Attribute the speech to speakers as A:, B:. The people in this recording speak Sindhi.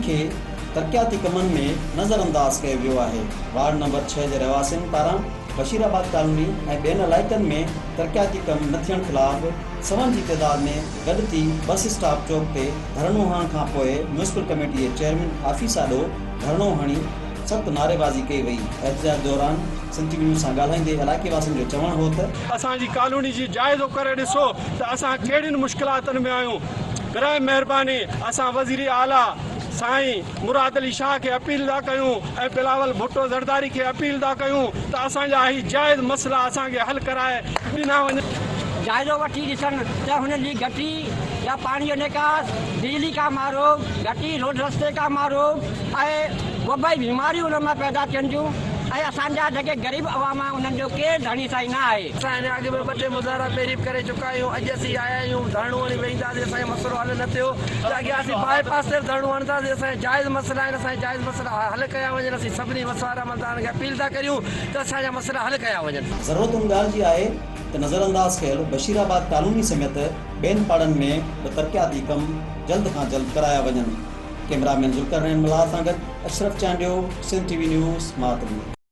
A: انهن کي ترقياتي ڪمن ۾ نظر انداز ڪيو ويو آهي. وارڊ نمبر ڇهه جي رهواسين پاران بشير آباد ڪالوني ۽ ٻين علائقن ۾ ترقياتي ڪم نه ٿيڻ خلاف سون جي تعداد ۾ گڏ ٿي بس اسٽاپ چوڪ تي ڌرڻو هڻڻ کان پوء ميونسپل ڪميٽي جي چيئرمين آفيس آڏو ڌرڻو هڻي سخت نعريبازي ڪئي وئي. احتجاج دوران سنڌ ٽي وي نيوز سان ڳالهائيندي علائقي واسين جو چوڻ هو ته.
B: اسان جي ڪالوني جي جائزو ڪري ڏسو ته اسان ڪهڙين مشڪلاتن ۾ آهيون براء مهرباني اسان وزير اعليٰ سائين مراد علي شاهه کي اپيل ٿا ڪيون ۽ بلاول ڀٽو زرداري کي اپيل ٿا ڪيون ته اسان جا هي جائز مسئلا اسان کي حل ڪرائي ڏنا وڃن.
C: جائزو وٺي ڏسن ته هنن جي گهٽي يا پاڻي جو نيڪاس، بجلي کان محروم، گهٽي روڊ رستي کان محروم ۽ وبائي بيماريون انهن مان پيدا ٿين ٿيون ۽ اسان جا جيڪي غريب عوام آهن انهن جو ڪير ڌڻي سائين نه آهي.
D: اسان هن اڳ ۾ ٻه ٽي مظاهرا پهرين به ڪري چڪا آهيون اڄ اسين آيا آهيون ڌرڻو هڻي ويهنداسين اسان جو مسئلو حل نه ٿيو ته اڳيان اسين باء پاس تي به ڌرڻو هڻنداسين اسان جا جائز مسئلا آهن اسان جا جائز مسئلا حل ڪيا وڃن اسين سڀني وس وارا عملدارن کي اپيل ٿا ڪريون ته اسان جا مسئلا حل ڪيا وڃن.
A: ضرورت ان ڳالهه جي آهي ته نظرانداز ڪيل بشير آباد ڪالوني سميت ٻين پاڙن ۾ به ترقياتي ڪم جلد کان جلد ڪرايا وڃن. ڪئميرا مين ذوالقرنين ملاح سان گڏ Ashraf Chandio, Sindh T V news, Matli.